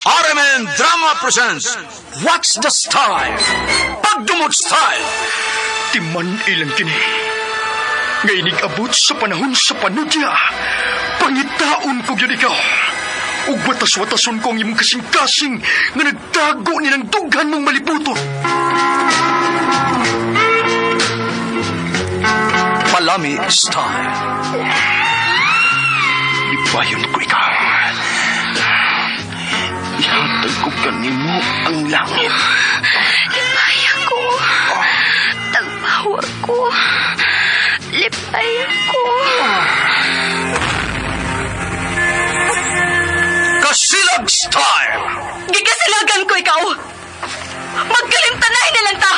RMN Drama presents What's the Style? Pagdumot Style! Timan ilang kini. Nga inig-abot sa panahon sa panudya. Pangitaon ko gyud ikaw. Ug watas-watason ko ang imong kasing-kasing nga nagtago ni ng dughan mong malibuton. Palami Style. Ibayon ko ikaw. Ihatag ko kanimo ang langit. Lipay ako. Tagpawa ko. Lipay ako. Kasilag Style! Gigasilagan ko ikaw. Magkalimtanay na lang ta.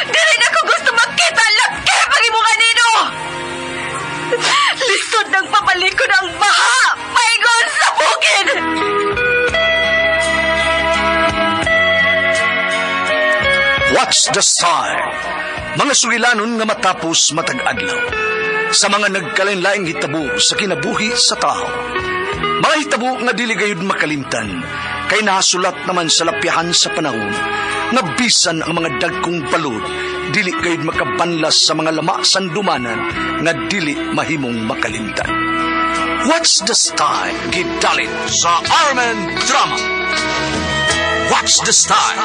Dili na ko gusto magkita ang lakip ang imong kanino. Lisod ng papalikod ang baha. Paingon sa bukid. What's the Style? Mga sugilanon nga matapos matag adlaw. Sa mga nagkalain-laing hitabo sa kinabuhi sa tao. Mga hitabo nga dili gayud makalimtan kay nahasulat naman sa lapyahan sa panahon nga bisan ang mga dagkong balod dili gayud makabanlas sa mga lama sandumanan nga dili mahimong makalimtan. What's the Style? Gidalit sa Armen Drama. What's the Style?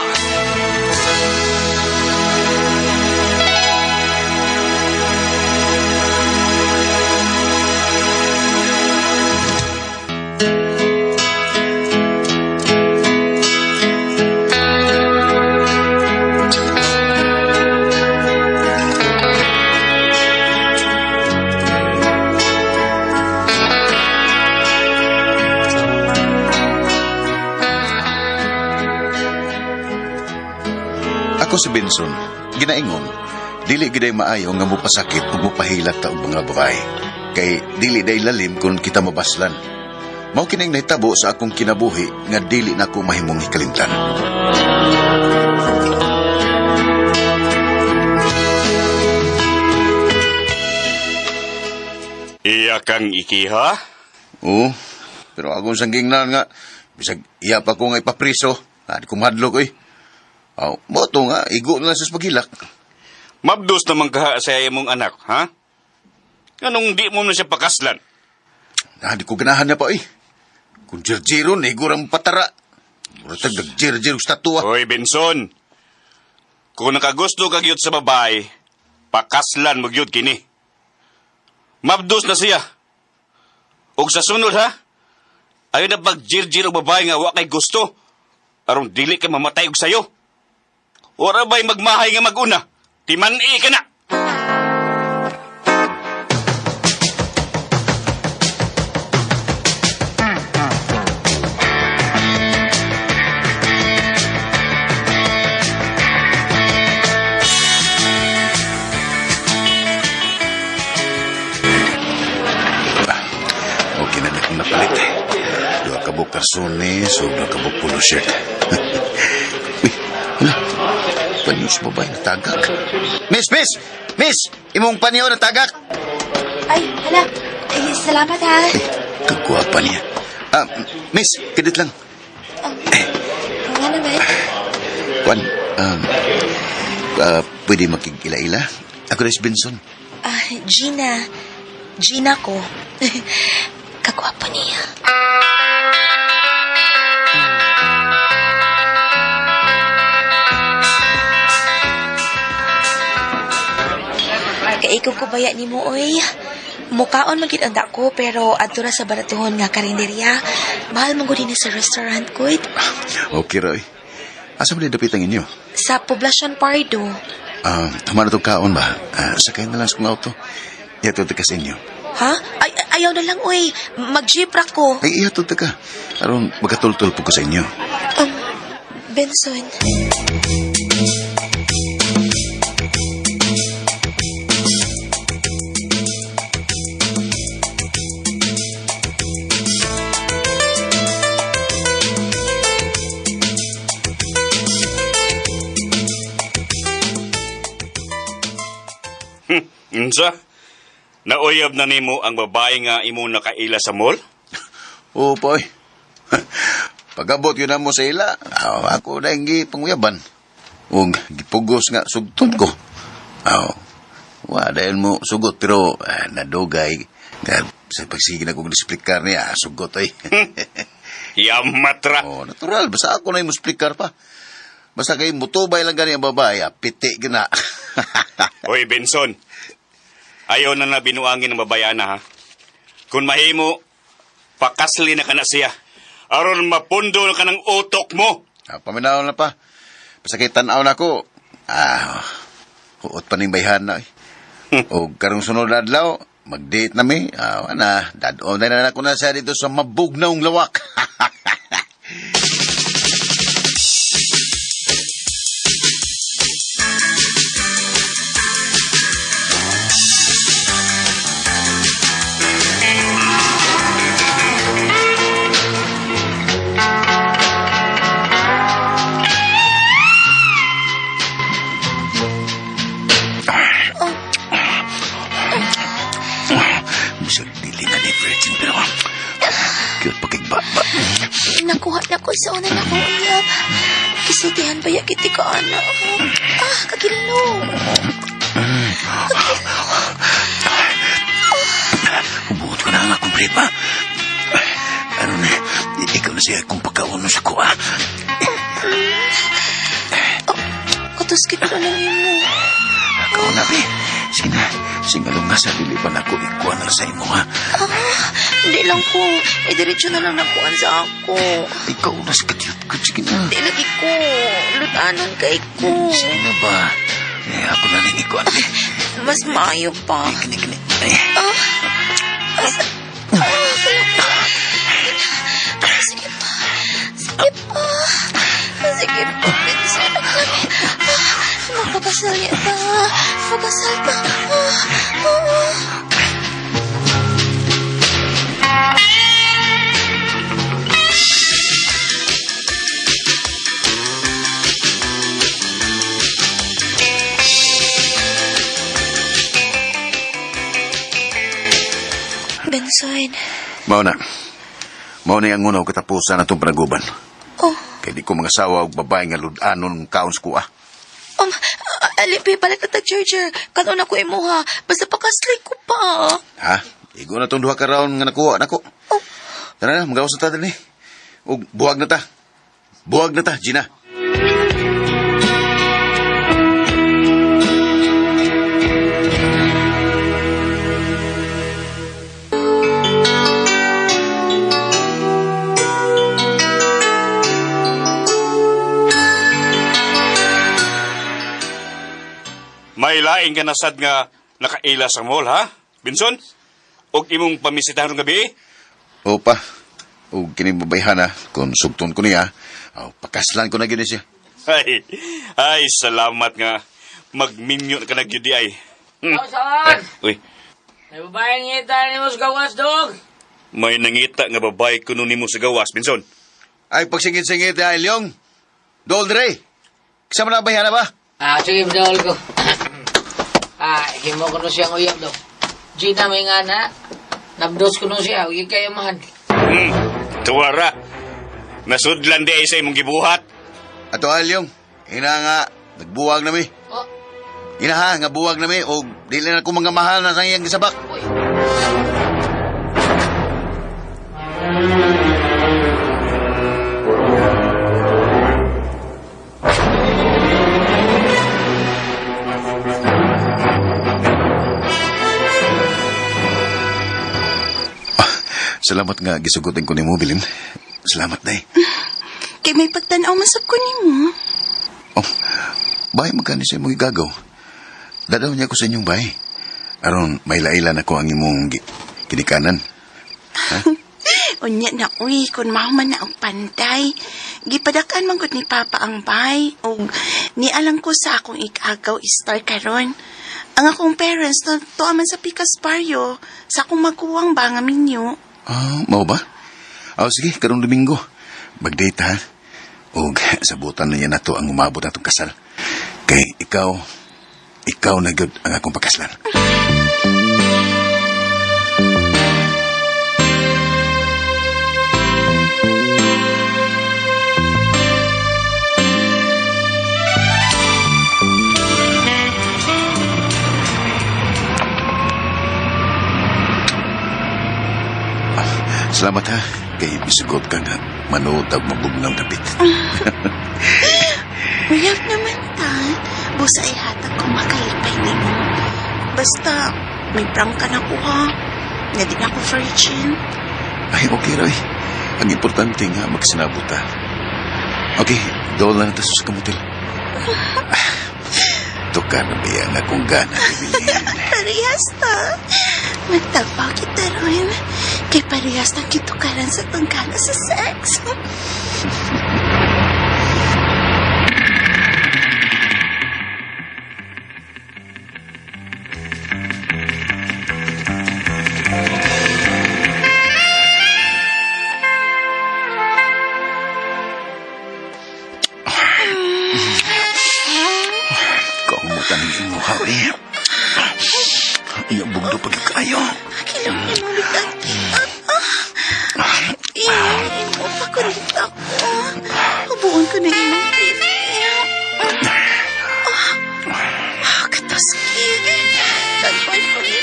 Ako si Benson, ginaingon, dili giday maayo nga mopasakit ug mopahilak ta og mga babae. Kay dili day lalim kung kita mabaslan. Mao kining nahitabo sa akong kinabuhi nga dili nako mahimong hikalimtan. Iya kang ikiha? Oo, pero akong sanggingnan nga, bisag iya pa ko nga ipapriso, di ko mahadlok oy. Aw, mo to nga, igo na lang sa paghilak. Mabdos naman kaha sa imong anak, ha? Anong di mo na siya pakaslan? Ah, di ko ganahan na pa oy. Kung jirjiron, igo ra mo patara. Mura tag nagjirjir og statua. Hoy, Benson. Kung nakagusto ka gyud sa babae, pakaslan mo gyud kini. Mabdos na siya. Og sa sunod, ha? Ayaw na pagjirjir og babae nga wa kay gusto. Aron dili ka mamatay og sayo. Ora ba'y magmahay nga maguna? Timan-i ka na! Okay na na akong napalit. Dua ka buok karsones o dua ka buok polo shirt. Uy, hala. Panyo sa babae natagak. Miss, miss! Miss! Imong panyo natagak! Ay, hala. Ay, salamat ha. Eh, kagwapa niya. Ah, miss, kadit lang. Nga naman. Juan, pwede makig-ila-ila? Ako na si Benson. Ah, Gina. Gina ko. Kagwapo niya. Kaikog ko baya ni mo, oy. Mukaon man gid ang dako pero adto ra sa baratuhon nga karinderya. Mahal man gud ni sa restaurant ko. Okay, Roy. Asa mo dapit ang inyo? Sa Poblacion Pardo. Ah, tama na itong kaon ba? Ah, sakay na lang sa kong auto. Ihatod ka sa inyo. Ha? Ay, ayaw na lang, oy. Mag-jeep ra ko. Ay, ihatod ka. Aron, magkatultol po ko sa inyo. Benson. Unsa? Nauyab na nimo ang babae nga imo nakaila sa mall? Oo, poy. Pagabot yun na mo sa ila, ako na yung panguyaban. Ug gipugos nga sugton ko. Aw, wa dahil mo sugot pero nadugay. Sa pagsige na kong displikar niya, sugot ay. Yamatra. Oh, natural. Basta ako na yung musplikar pa. Basta kay mutubay lang gani ang babae, piti gina. Oy, Benson. Ayaw na na binuangin ng babae na, ha? Kung mahimo, pakasli na ka na siya. Aron mapundo na ka ng utok mo. Paminaw na pa. Basta kay tanaw na ko, huot pa ning bayhan na. Eh. O karong sunod na adlaw, mag-date na mi. Ana, dad-on na na ako na siya dito sa mabugnaong lawak. Bisag dili na ni Virgin pero cute pa kay baba. Nakuha na ko sa una na ko uyab. Kisultihan ba ya kiti ka, ana? Ah, kagilo. Humuot ko na ang akong brief, ha? Ano na, ikaw na siya kung pagkaon sa kuha. Katuskit ko lang imo. Ikaw na, be. Sige na, singalong nga sa dili pa na ako ikuha na sa imo, ha? Ah, hindi lang ko. Idiretso na lang nakuan sa ako. Ikaw na sa katyut ko, sige na. Di lagi ko. Lutanon kay ko. Sige na ba? Eh, ako na lang ikuan, be. Mas maayo pa. Kini, kini. Eh, Sige pa. Sige pa. Sige pa. Benson, ang lami. Magpakasal niya ta. Magpakasal ta. Benson. Mao na. Mao na ang unaw katapusan atong panaguban. Oh, Kay di ko mga sawa og babae nga ludanon kaon sa kuha. Alipi, balik na ta, charger. Kanon ako imuha. Basta pakasli ko pa. Ha? Igo na tong duha ka round nga nakuha nako. Oh. Tara na, magawas na ta dali. Og buwag na ta. Buwag na ta, Gina. May laing ka na sad nga nakaila sa mall, ha? Benson? Og imong pamisitahan ng gabi? Opa. Og kini babayhan ha, kung sugton ko niya, aw pakaslan ko na gyud siya. Ay, ay, salamat nga. Magminyo na ka na gyud di ay. Saan? Uy, May babae ngita ni mo sa gawas, dog. may nangita nga babae kuno nimo sa gawas, Benson. Ay pagsingit-singit ay Leong. Dol dre. Kasama na bayhana ba? Ah, sige, dol ko. Himo ko no siyang uyab, dog. Gina, may nga na. Nabdos ko no siya. Huwag kayo mahan. Tuwara. Nasudlan di ay sa imong gibuhat. Ato ay Leong, ina nga nagbuwag na mi. Oh, Ina ha, nga buwag na mi og dili na ko mga mahal na sa iyang gisabak. uy. Salamat nga gisugotin ko nimo Bilin. Salamat day. Kay may pagtanaw man sab ko nimo. Oh, bay magkano sa imong igagaw? Dadaw niya ko sa inyong bay. Aron may lailan ako ang imong kinikanan. Unya na uy, kun mahuman na og panday. Gipadakan man gud ni Papa ang bay og nialang ko sa akong igagaw star karon. Ang akong parents na tuwa man sa Pikas Barrio sa akong maguwang ba nga minyo. Ah, mao ba? Oh, sige, karong Domingo. Mag-date ha. Og sabutan na niya nato ang umabot natong kasal. Kay ikaw, ikaw na gyud ang akong pakaslan. Salamat ha, kay misugot ka nga manood og mabugnaw na bit. Uyab naman ta. Busa ihatag ko makalipay nimo. Basta, may prank ka na ko ha. Nga di na ako virgin. Ay, okay, Roy. Ang importante nga, magsinabot ta. Okay, doon na natin sa kamutil. Ah, tuka na ba yan akong gana, Evelyn? Parehas ta. Magtagpaw kita ron. Kay parehas ng kitukaran sa tunggana sa sex. Kaumutan ng imuha, eh. Iyang bugdo pagkakayo. Kilong mo bitang kita. Imo pa ko rin ako. Hubuon ko na imong pipi. Ah, katoski. Tagpan ko ni.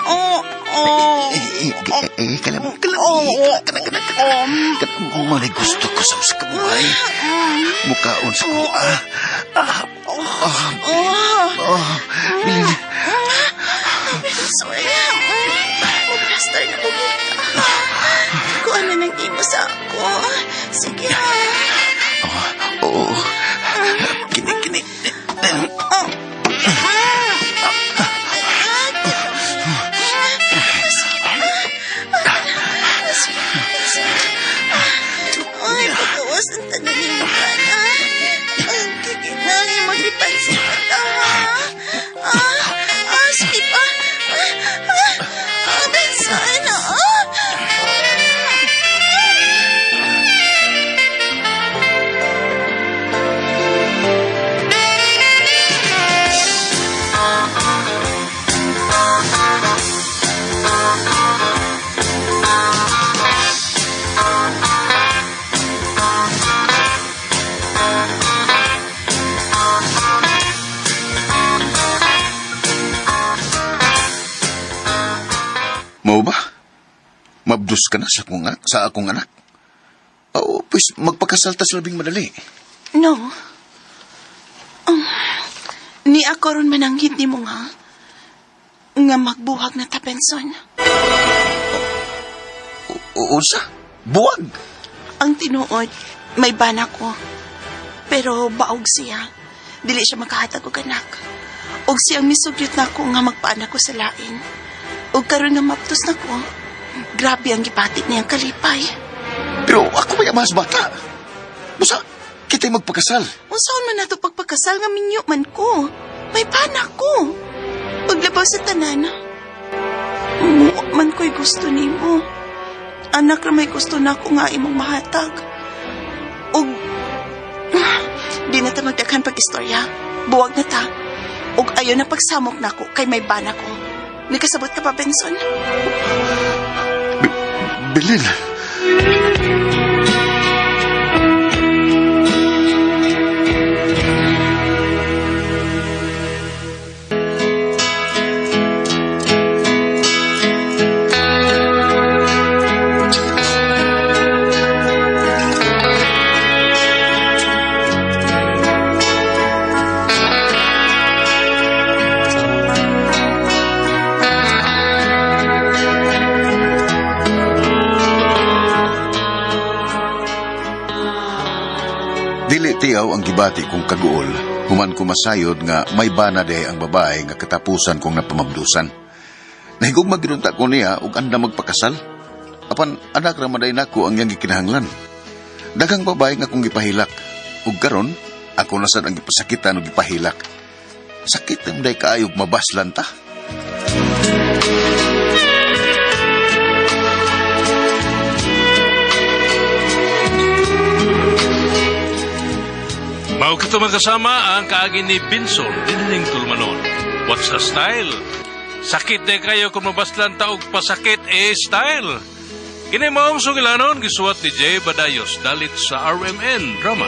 Oh, oh. Eh, eh, eh, kalam, kalam, eh, kalam, kalam, kalam, kalam, malay gusto ko sa usa ka buhay. Mukaon sa ko, ah, ah, ah, ah, bilin. Sorry. Mag-plaster na ko kita. Kuha na ng imo sa ako. Sige ha. Oo, kini, kini. Ay, pagkawas ng tanan ni mo ka na. Ang kikinang magripan sa mata, ha? Ah, ah, sige pa. Ah, ah, ah, Benson, ah. Mao ba? Mabdus ka na sa akong, sa akong anak. Oo, pues magpakasal ta sa labing madali. No. Ni ako ron mananghid ni mo nga. Nga magbuhag na ta, Benson. Unsa? Buwag! Ang tinuod, may bana ko. Pero baog siya. Dili siya makahatag og anak. Og siyang misugyot na ako nga magpaanak ko sa lain. Og karon nga maptos na ko. Grabe ang gipatit niyang kalipay. Pero ako may mas bata. Busa, kita'y magpakasal. Unsaon man nato pagpakasal nga minyo man ko. May bana ko. Paglabaw sa tanan, muwa man ko'y gusto nimo. Anak ra may gusto na ako nga imong mahatag. Og di na ta magdaghan pag-istorya. Buwag na ta. Og ayo na pagsamok nako kay may bana ko. Nikasabot ka pa, Benson? Bilin. Dili tiyaw ang gibati kong kaguol, human ko masayod nga may bana day ang babae nga katapusan kong napamabdusan. Nahigog maginunta ko niya ug anda magpakasal. Apan anak ra man day nako ang iyang gikinahanglan. Daghang babae nga akong gipahilak. Ug karon ako na sad ang gipasakitan ug gipahilak. Sakit na day kaayog mabaslan ta. Mao kito magkasama ang kaagi ni Binson dinhining tulumanon. What's the style? Sakit na kayo kung mabaslan taog pasakit eh style. Kini maong sugilanon gisuwat ni Jay Badayos dalit sa RMN Drama.